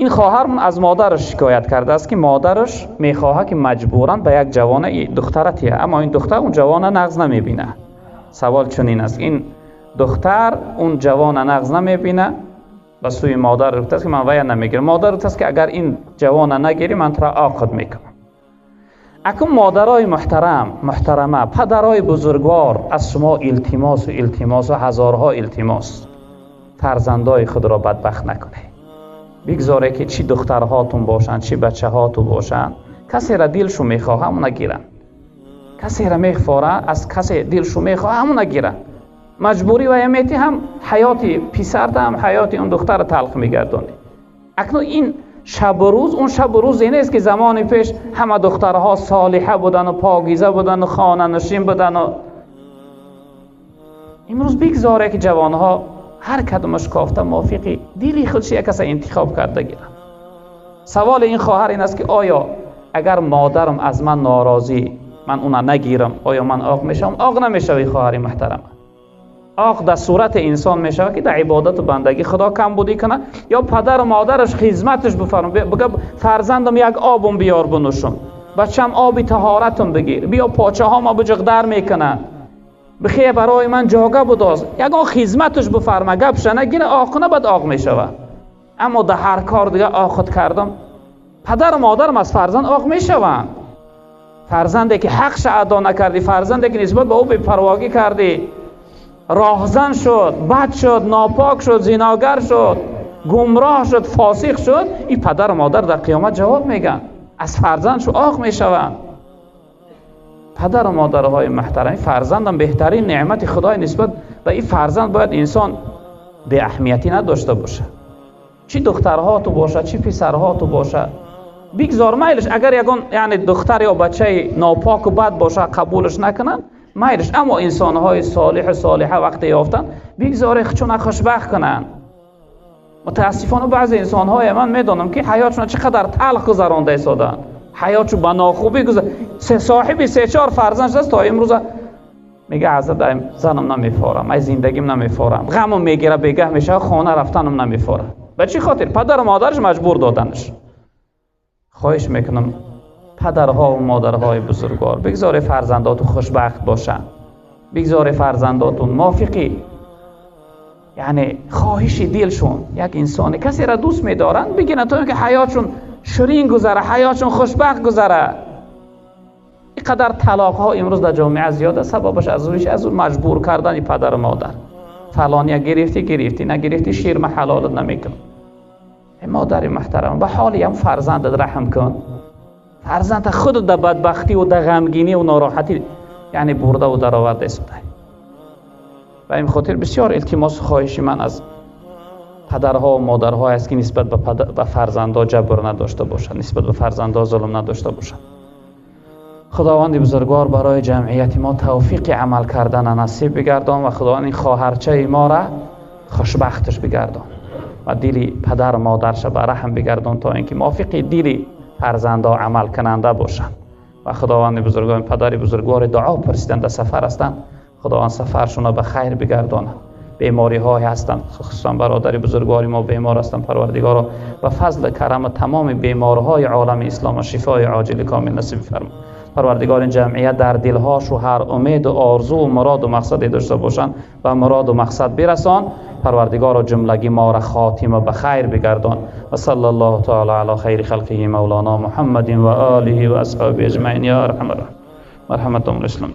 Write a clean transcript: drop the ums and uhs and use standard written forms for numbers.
Ин хоҳар аз модараш шикоят кардааст, ки модараш мехоҳад, ки маҷбуран ба як ҷавона духтара тия, аммо ин духтар он ҷавона нағз намебинад. Савол чунин аст: ин духтар он ҷавона нағз намебинад, ба сӯи модар гуфтааст, ки ман вая намегирам. Модар гуфтааст, ки агар ин ҷавона нагирӣ, ман туро оқид мекунам. Акун модарои муҳтарам, муҳтарама, падарои бузургвор, аз шумо илтимосу илтимосу ҳазорҳо илтимос, фарзандои худро бадбахт накунед. Бигзоре, ки чӣ духтарҳотун бошанд, чӣ бачаҳотун бошанд, касеро дилшу мехоҳад, ҳамона гиранд. Касеро мефора, аз касе дилшу мехоҳад, ҳамона гиранд. Маҷбурӣ вая мети, ҳам ҳаёти писарта, ҳам ҳаёти он духтара талх мегардонӣ. Акнун ин шабу рӯз он шабу рӯзе нест, ки замони пеш ҳама духтарҳо солиҳа будану покиза будану хонанишин будану. Имрӯз бигзоре, ки ҷавонҳо ҳар кадомаш кофта мувофиқи дили худш як каса интихоб карда гиранд. Саволи ин хоҳар ин аст, ки оё агар модарам аз ман норозӣ, ман уна нагирам, оё ман оқ мешавам? Оқ намешавӣ, хоҳари муҳтарама. Оқ дар сурати инсон мешавад, ки дар ибодату бандагӣ Худо камбудӣ кунад, ё падару модараш хизматаш бифармояд, бигӯяд: фарзандам, як обум биёр бинӯшам, бачам, оби таҳоратам бигир, биё почаҳома биҷиғ мекунад, бихе барои ман ҷога будоз, ягон хизматаш бифарма, гапша нагира, оқ куна, баъд оқ мешавад. Аммо дар ҳар кор дига оқид кардам, падару модарам аз фарзанд оқ мешаванд. Фарзанде ки ҳақша адо накардӣ, фарзанде ки нисбат ба ӯ бепарвогӣ кардӣ, роҳзан шуд, бад шуд, нопок шуд, зиногар шуд, гумроҳ шуд, фосиқ шуд, ин падару модар дар қиёмат ҷавоб мегӯянд, аз фарзандшу оқ мешаванд. Падару модарҳои муҳтарам, фарзандам беҳтарин неъмати Худой, нисбат ба ин фарзанд бояд инсон беаҳамиятӣ надошта бошад. Чӣ духтарҳоту бошад, чӣ писарҳоту бошад, бигзор майлиш, агар ягон, яъне, духтар ё бачаи нопоку бад бошад, қабулаш накунанд, майлиш, аммо инсонҳои солиҳу солиҳа вақте ёфтанд, бигзоре худшона хушбахт кунанд. Мутаассифона, баъзе инсонҳое ман медонам, ки ҳаётшона чӣ қадар талх гузаронда истодаанд, ҳаётшу ба нохубӣ гузар, соҳиби се-чор фарзанд шудааст, то имрӯза мега: азад занам намефорам, ай зиндагим намефорам, ғамам мегира, бегаҳ мешава, хона рафтанам намефорам. Ба чӣ хотир? Падару модараш маҷбур доданаш. Хоҳиш мекунам, падарҳо ва модарҳои бузургвор, бигзоре фарзандотун хушбахт бошанд, бигзоре фарзандотун мувофиқи, яъне, хоҳиши дилшон як инсоне касеро дӯст медоранд, бигиранд, то ин ки ҳаётшон ширин гузара, ҳаётшон хушбахт гузара. Ин қадар талоқҳо имрӯз дар ҷомеа зиёд аст, сабабаш аз ӯ маҷбур кардани падару модар: фалония гирифтӣ, гирифтӣ, нагирифтӣ, ширма ҳалолат намекунам. Модари муҳтарам, ба ҳоли ям фарзандат раҳм кун. Фарзанда худат дар бадбахтиву дар ғамгинӣ ва нороҳатӣ, яъне, бурдаву дароварда истодай. Ба ин хотир бисёр илтимосу хоҳиши ман аз падарҳо ва модарҳо аст, ки нисбат ба фарзандҳо ҷабр надошта бошад, нисбат ба фарзандҳо зулм надошта бошад. Худованди бузургвор барои ҷамъияти мо тавфиқи амал кардана насиб бигардон ва Худованд ин хоҳарчаи моро хушбахташ бигардон ва дили падару модарша ба раҳм бигардон, то ин ки мувофиқи дили фарзандҳо амалкунанда бошанд. Ва Худованди бузургвор, падари бузургвори дуо пурсиданд, дар сафар ҳастанд, Худованд сафаршонро ба хайр бигардонад. Бемориҳое ҳастанд, хусусан бародари бузургвори мо бемор ҳастанд. Парвардигоро, ба фазли карама тамоми беморҳои олами ислома шифои оҷили комил насиб фармо. Парвардигор, ин ҷамъият дар дилҳошу ҳар умеду орзуву муроду мақсаде дошта бошанд, ба муроду мақсад бирасон. Парвардигоро, ҷумлагӣ моро хотима ба хайр бигардон. Ва салла Аллоҳу таала ала хайри халқиҳи мавлоно Муҳаммадин ва олиҳи ва асҳоби аҷмаин. Я арҳамар раҳимин, марҳаматон ислом.